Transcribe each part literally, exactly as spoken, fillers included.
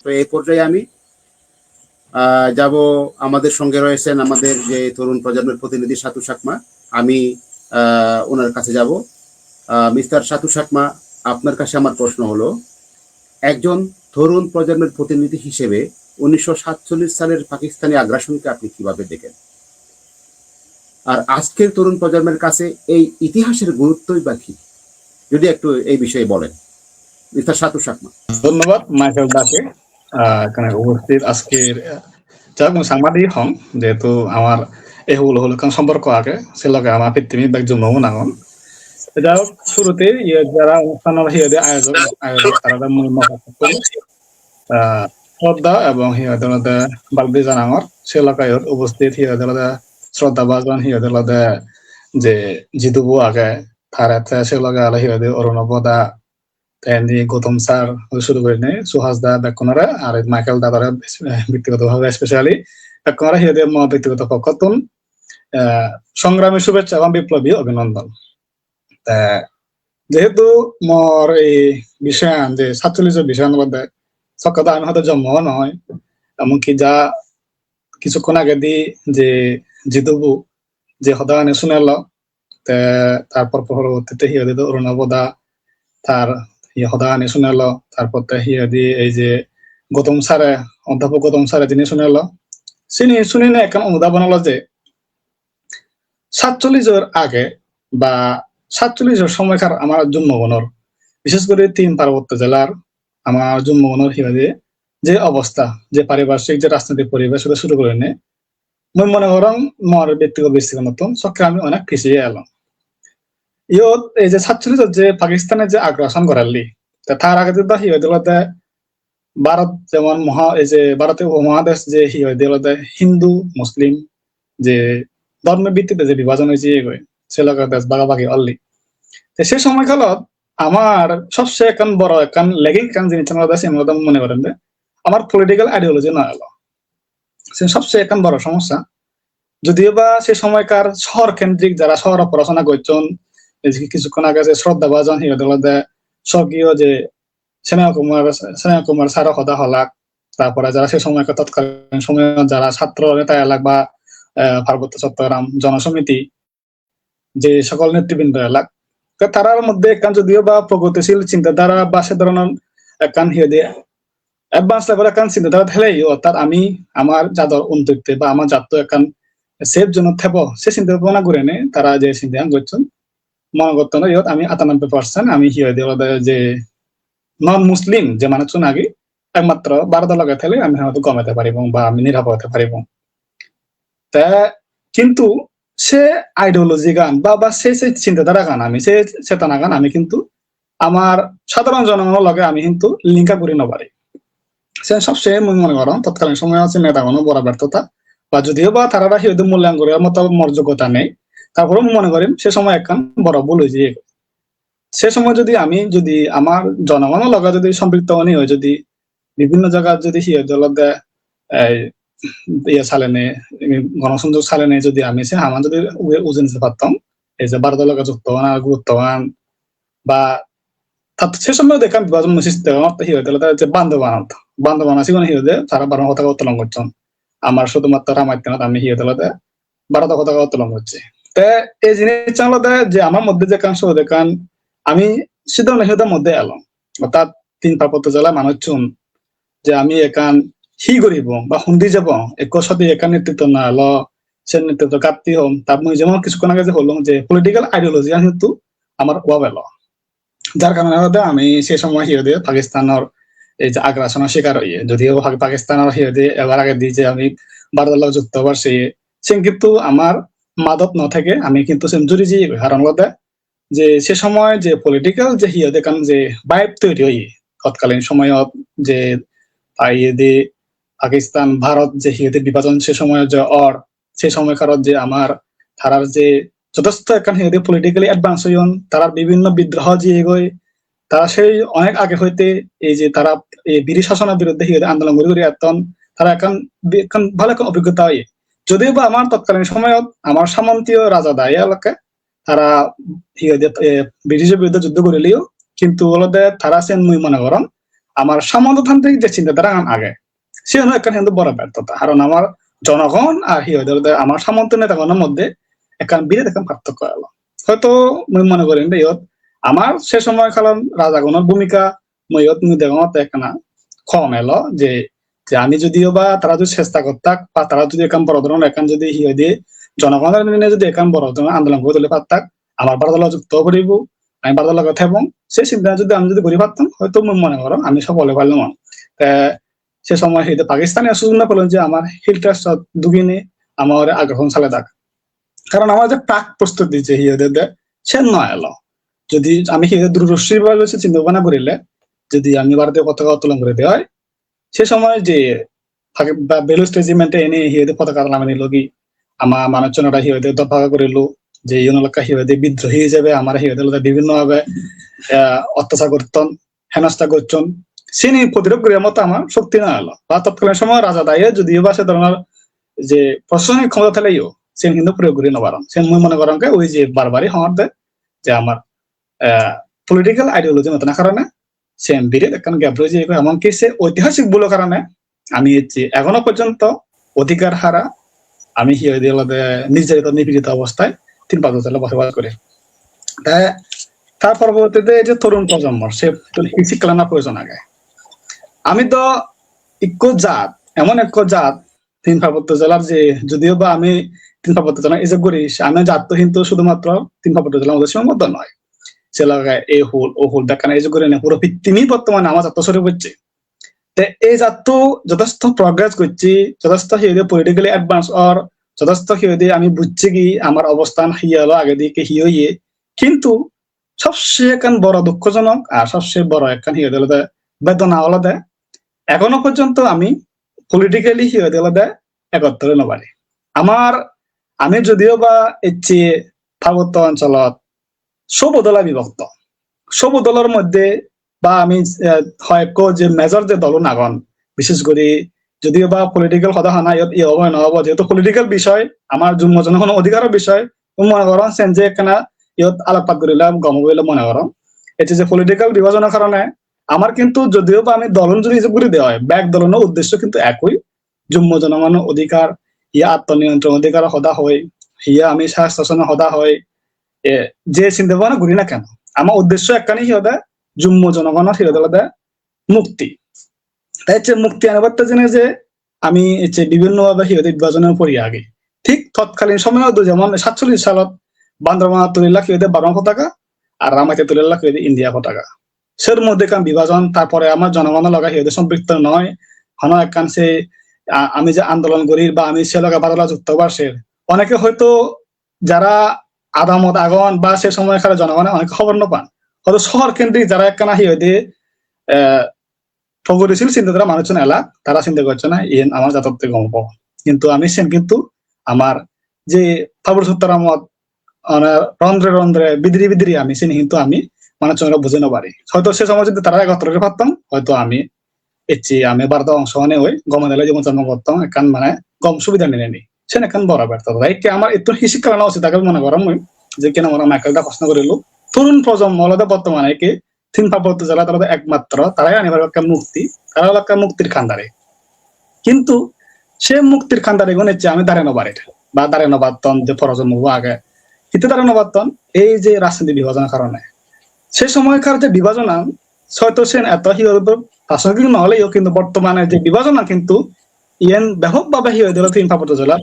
তো এই পর্যায়ে আমি আহ, যাব, আমাদের সঙ্গে রয়েছেন আমাদের যে তরুণ প্রজন্মের প্রতিনিধি সাতু চাকমা। আমি আহ, ওনার কাছে যাব। মিস্টার সাতু চাকমা, আপনার কাছে আমার প্রশ্ন হলো, একজন তরুণ প্রজন্মের প্রতিনিধি হিসেবে উনিশশো সাতচল্লিশ সালের পাকিস্তানি আগ্রাসনকে আপনি কিভাবে দেখেন? আর আজকের তরুণ প্রজন্মের কাছে এই ইতিহাসের গুরুত্বই বা কি, যদি একটু এই বিষয়ে বলেন, মিস্টার সাতু চাকমা। ধন্যবাদ মাইকেল দাকে। আহ, এখানে উপস্থিত আজকের, আহ, যাক, mui Changma di hong, যেহেতু আমার এই হলো হলো কারণ সম্পর্ক আগে, সে লগে আমার পিতৃমি ব্যাগ জন্মও নাঙন। যাই হোক, শুরুতে ইয়ে যারা অনুষ্ঠানের ইয়ে দিয়ে আয়োজক, আয়োজক তারা তার মূল মহত্ব, আহ, শ্রদ্ধা এবং ইয়ে দিয়ে বাগদি জানাঙর, সে লগে ইয়ে উপস্থিত ইয়ে দিয়ে শ্রদ্ধা ভাজন ইয়ে দিয়ে যে জিতুবু আগে, তার এতে সে লগে আলো ইয়ে দিয়ে অরুণব দা, তেমনি গৌতম স্যার হতে শুরু করে নিয়ে সুহাস দা বেক্ষণরে আর মাইকেল দাদারে ব্যক্তিগতভাবে specially বেক্ষণরে হিরদে মো ব্যক্তিগত পক্ষতুন আহ, সংগ্রামী শুভেচ্ছা এবং বিপ্লবী অভিনন্দন। তা যেহেতু মোর এই বিষয়ান যে সাতচল্লিশ বিষয়ান মধ্যে সব কথা আমি হয়তো জন্ম নয়, এমনকি যা কিছুক্ষণ আগে দি যে জিতুবু যে হদাহানি শুনেল, তে তারপর পরবর্তীতে হিয়া দিত অরুণব দা তার ইয়ে হদাহানি শুনেল, তারপর তে হিয়া দি এই যে গৌতম স্যারে, অধ্যাপক গৌতম স্যারে যিনি শুনেল, চিনি শুনি না একখান অনুধাবন হলো যে সাতচল্লিশর আগে বা সাতচল্লিশর সময়কার আমার জন্মগণর, বিশেষ করে তিন পার্বত্য জেলার আমার জন্মগণর হিয়া দিয়ে যে অবস্থা, যে পারিপার্শ্বিক যে রাজনৈতিক পরিবেশ হতে শুরু করে নিয়ে মই মনে করং মোর ব্যক্তিগত দৃষ্টিকোণ মতন চক্রে আমি অনেক পিছিয়ে এলাম। ইয়ত এই যে সাতচল্লিশ যে পাকিস্তানের যে আগ্রাসন করালি, তা তার আগে তো হিয়া দিল ভারত যেমন মহা এই যে ভারতের উপমহাদেশ যে হিয়া দিল হিন্দু মুসলিম যে ধর্মের ভিত্তিতে যে বিভাজন হয়েছে এগোয়, সে লোকের দেশ ভাগাভাগি অল্লি। তো সে সময়কালত আমার সবচেয়ে একখান বড় একখান লেগিং একখান জিনিস আমার কাছে মনে করেন যে আমার পলিটিক্যাল আইডিওলজি না এলো। সে সবচেয়ে একখান বড় সমস্যা। যদিও বা সে সময়কার শহর কেন্দ্রিক যারা শহর পড়াশোনা করছেন, এই যে কিছুক্ষণ আগে যে শ্রদ্ধা ভাজন হিরো দলদে স্বর্গীয় যে স্নেহ কুমার, স্নেহ কুমার স্যারও কথা হলাক, তারপরে যারা সে সময়কার তৎকালীন সময় যারা ছাত্র নেতা এলাক বা আহ, পার্বত্য চট্টগ্রাম জনসমিতি যে সকল নেতৃবৃন্দ এলাক, তো তারার মধ্যে একখান যদিও বা প্রগতিশীল চিন্তাধারা বা সে ধরনের একখান হিয়ে দিয়ে অ্যাডভান্স লেভেল একখান চিন্তাধারা থাকলেও অর্থাৎ আমি আমার জাতর অন্তিত্বে বা আমার জাত একখান সেফ জোন থাকবো সে চিন্তা ভাবনা করে নে তারা যে চিন্তা করছেন মনে করতে না ইয়ত আমি আটানব্বই পার্সেন্ট আমি হিয়ে দিয়ে যে নন মুসলিম যে মানুষজন আগে একমাত্র ভারতের লগে থাকলে আমি হয়তো কমাতে পারিব বা আমি নিরাপদ হতে পারিব। তা কিন্তু সে আইডিওলজি গান বা বা সে সে চিন্তাধারা গান আমি সে চেতনা গান আমি কিন্তু আমার সাধারণ জনগণের লগে আমি কিন্তু লিঙ্ক আপ করি না পারি। সে সবচেয়ে মুই মনে করো তৎকালীন সময় আছে নেতাগণ বড় ব্যর্থতা বা যদিও বা তারা হিউদি মূল্যায়ন করার মতো মোর যোগ্যতা নেই, তারপরেও মনে করি সে সময় একখান বড় ভুল হয়েছে। সে সময় যদি আমি যদি আমার জনগণের লগে যদি সম্পৃক্ত হনি হয় যদি বিভিন্ন জায়গার যদি হিয়ে দলতে এই ইয়ে চালেনে গণসংযোগ চালেনে যদি আমি সে আমার যদি উজে নিতে পারতাম এই যে ভারতের লগে যুক্ত হন আর গুরুত্ববান বা তার সে সময় দেখলাম বিভাজন সৃষ্টি হয় আমার হিয়ে দলতে যে বান্ধবান বান্ধবান আছে কোনো হিয়ে তারা বারো কথা উত্তোলন করছেন। আমার শুধুমাত্র রামায়ণ আমি হিয়ে দলতে ভারতের কথা উত্তোলন করছে। তে এই জিনিস হলো যে আমার মধ্যে যে কান শুধু কান আমি সিদ্ধান্ত হিয়ে মধ্যে এলাম অর্থাৎ তিন পার্বত্য জেলা মানুষজন যে আমি এখান হি করিব বা হুন্দি যাব এক সাথে এখান নেতৃত্ব না এলো সে নেতৃত্ব কাটতে হম তার মই যেমন কিছুক্ষণ আগে যে হলাম যে পলিটিক্যাল আইডিওলজি কিন্তু আমার অভাব এলো। যার কারণে হয়তো আমি সে সময় হিয়ে দিয়ে পাকিস্তানের এই যে আগ্রাসনের শিকার হইয়ে যদিও পাকিস্তানের হিয়ে দিয়ে এবার আগে দিয়ে যে আমি ভারতের লগে যুক্ত হবার সে সে কিন্তু আমার মাদত ন থেকে আমি কিন্তু সেঞ্চুরি যে কারণ হতে যে সে সময় যে পলিটিক্যাল যে হিয়া দেখান যে ভাইব তৈরি হই তৎকালীন সময়ত যে আইএদি পাকিস্তান ভারত যে হিয়াদি বিভাজন সে সময় যে অর সে সময়কারত যে আমার তারার যে যথেষ্ট একখান হিয়াদি পলিটিক্যালি অ্যাডভান্স হইন তারার বিভিন্ন বিদ্রোহ যে এগোয় তারা সেই অনেক আগে হইতে এই যে তারা এই ব্রিটিশ শাসনের বিরুদ্ধে হিয়াদি আন্দোলন করে করে এখন তারা এখন একখান ভালো একখান অভিজ্ঞতা হয়। যদিও বা আমার তৎকালীন সময়ত আমার সামন্তীয় রাজা দায় এলাকায় তারা হিয়াদি ব্রিটিশের বিরুদ্ধে যুদ্ধ করিলেও কিন্তু বলতে তারা সেন মুই মনে করেন amar samantatrantrik je chintadharagan age, siyan ekkan hintu boro berthota. Karon amar jonogon ar hi hoide olode amar samanto netagonor moddhe ekkan birat ekkan partokko elo. Hoito mui mone gori de iyot amar se somoy kalon rajagunor bhumika mui iyot mui degongotte ekkana kom elo je, je ami judiyo ba tara judi chesta gottak ba tara judi ekkan boro dhoronor ekkan judi hi hoide jonogonor nine judi ekkan boro dhoronor andolon gori tuli pattak, amar Bharotor loge jukto obo poribo, ami Bharotor loge thebong, se chintana judi ami judi gori pattam, hoito mui mone gorong ami sofol oi parlung. Te se somoy hi hoide Pakistane sujog no pelon je amar Hill Trust-ot dugine amare agrohon sale dak. Karon amar je prak prostuti je hi hoide de, se no elo. Judi ami hi hoide durdorshi bhabe se chinta bhabona gorile, judi ami Bharotiyo potaka uttolon gori de oi, se somoy je Pak-, ba Beluch regiment-e ene hi hoide potaka lami nilo gi, ama manuchunore hi hoide dhorbhaga gorilo, je iyun olode hi hoide bidrohi hijebe amare hi hoide olode bibhinno bhabe, eh, ottachar gotton, henosta gotton, sini protirod guribar moto amar shokti no elo. Ba totkalin somoy raja daye judiyo ba se dhoronor je proshasonik khomota thaleyo, sen hintu proyog guri no paron. Sen mui mone gorong ke oi je barbari hongor de je amar, eh, political ideology no thana karone sen birat ekkan gap roi jeyegoi, emonki se oitihasik bhulo karone ami ecche egono porjonto odhikar hara, ami hi hoide olode nirjarito nipirito obosthay tin pado tole bosobas gori. Te tar porobortite ei je torun projonmor se hi sikkhana proyojon age. Ami do ikko jat, emon ekko jat, tin parbotto jelar je, judiyo ba ami tin parbotto jelar ejek guri, ami jatto hintu sudumatro tin parbotto jelar moddhe sibaboddo noi. Se loge ei hul, o hul bekkani ejek gurinei puro pittimi bortomane ama jatto sori pocche. Te ei jatto jothesto progress gocche, jothesto hi hoide politically advance or, jothesto hi hoide ami bujji ki amar obosthan hi elo agedi ki hi oye. Kintu sobse ekkan boro dukkojonok ar sobse boro ekkan hi hoide olode bedona olode egono porjonto ami politically hi hoide olode egottor oi no pari. Amar, ami judiyo ba ecche parbotto oncholot sobo dole bibhokto. Sobo dolor moddhe ba ami, eh, hoyekko je major je dolun agon, bishesh guri judiyo ba political hoda hana iyot iye obo no obo, jehetu political bishoy, amar jummo jonogono odhikaro bishoy, mui mone gorong sen je ekkana iyot alopat gurile gom obo bile mone gorong. Ecche je political bibhajonor karone amar kintu judiyo ba ami dolun judi hisab guri de oi, bek doluno uddesho kintu ekoi, jummo jonogono odhikar, hiye atmoniyontron odhikar hoda hoi, hiye ami sasthasonor hoda hoi, e, je chinte bhabona guri na keno, ama uddesho ekkani hi hoide jummo jonogonor hi hoide olode mukti. Te ecche mukti anibatte jene je ami ecche bibhinno bhabe hi hoide bibhajonot pori agi. Thik totkalin somoyot jemon satchollish salot Bandarbana tulilak hi hoide Burma potaka, ar Ramaite tulilak hi hoide India potaka. Ser moddhe ekkan bibhajon, tarpore amar jonogonor loge hi hoide somprikto noi, hono ekkan se, a-, ami je andolon guri ba ami se loge badala jukto obar ser. Oneke hoito jara adamot agon ba se somoy kare jonogone oneke hobor no pan. Hoito sohor kendrik jara ekkana hi hoide, eh, progotishil chintadhara manuchun elak, tara chinte gocche na, iyen amar jatotte gom obo. Kintu ami sen kintu amar je Parbotto Chottogram-ot, mane, rondre rondre, bidire bidire ami seni hintu ami manuchunore bujei no pari. Hoito se somoy jodi tara egottor oi patton, hoito ami ecche ami Bharoto ongso onei oi, gome dale jibon japon gotton, ekkan mane gom subida ninei ni. Sen ekkan boro bertho. Ekke amar ittun hi sikka lana usit age mone gorong mui, je kene mone Michael da proshno gorilo. Torun projonmo olode bortomane ekke tin parbotto jelat olode ekmatro tarai ani paribo ekkan mukti, tara olode ekkan muktir kandari. Kintu se muktir kandarigun ecche ami dare no parir, ba dare no patton je projonmo bo age. Hitte dare no patton? Ei je rajniti bibhajonar karone. Se somoykar je bibhajonan, hoito sen eto hi hoibo, prasongik no oleyo, kintu bortomane je bibhajonan kintu iyen bepok bhabe hi hoide tin parbotto jelat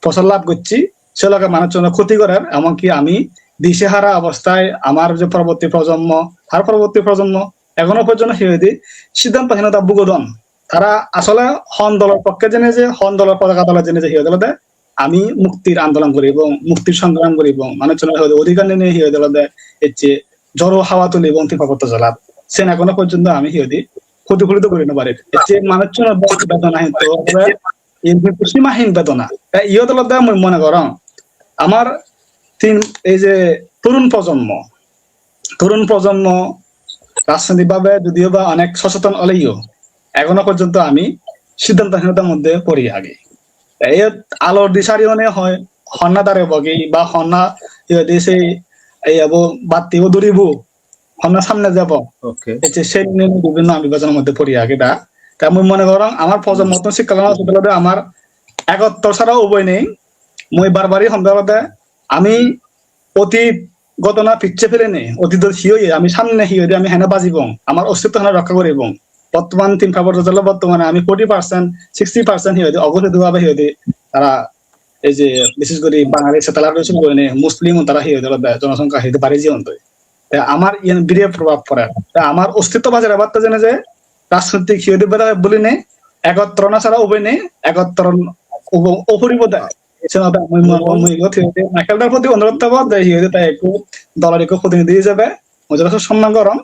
prosar lab gocche, se loge manuchunor khoti gorer, emonki ami disehara obosthay amar je porborti projonmo, har porborti projonmo egono porjonto hi hoide siddhantohinota bhugodon. Tara asole hon dolor pokke jene je, hon dolor potaka tole jene je hi hoide olode ami muktir andolon guribong, muktir songram guribong, manuchunor hi hoide odhikar ninei hi hoide olode ecche joro hawa tulibong tin parbotto jelat. Sen egono porjonto ami hi hoide protifolitu guri no parir. Ecche manuchunor bedona hintu olode, iyen hintu simahin bedona. Te iyot olode mui mone gorong, amar tin, ei je torun projonmo, torun projonmo rajnitik bhabe judiyo ba onek socheton oleyo, egono porjonto ami siddhantohinotar moddhe pori agi. Te iyot alor disari one hoi, honna dare bogi ba honna iyot sei ei abo batti bo duribo, honna samne jabo. Okay. Ecche sei niye bibhinno ami bibajonor moddhe pori agi da. Ta mui mone gorong amar projonmottun sikka lona uchit olode amar egottor sara upai nei. Mui bar bari hon olode ami otit ghotona picche pele nei, otitot hi oye, ami samne hi oye, ami hene bajibong, amar ostitto hene rokka guribong. Bottoman tin pabor jodolo bottomane ami forty percent, sixty percent hi oye, ogor hedu bhabe hi oye, tara ei je bishesh guri Bangali settler oi suru gurinei Muslim tara hi oye, olode jonosongkha hi oye bari jeyon toi. Te amar iyen bire probab pore. Te amar ostitto bajei rakhbatte jene je rajnoitik hi oye bera bulinei egottor na sara upai nei, egottor ubo-, oporibo de. Sen ode mui mo-, mui igot hi oye Michael dar proti onurodh thebo je hi oye ta ekku dolor ekku protinidhi hijebe mui joto somman gorong,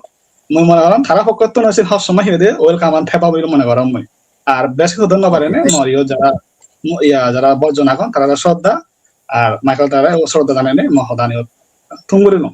mui mone gorong tara pokkottun sen hob somoi hi oye welcome an theba bili mone gorong mui. Ar bej hoda no parinei mor iyot jara mo-, iya jara bojjon agon tara shraddha ar Michael tara shraddha janeinei mo hodani thum gurilung.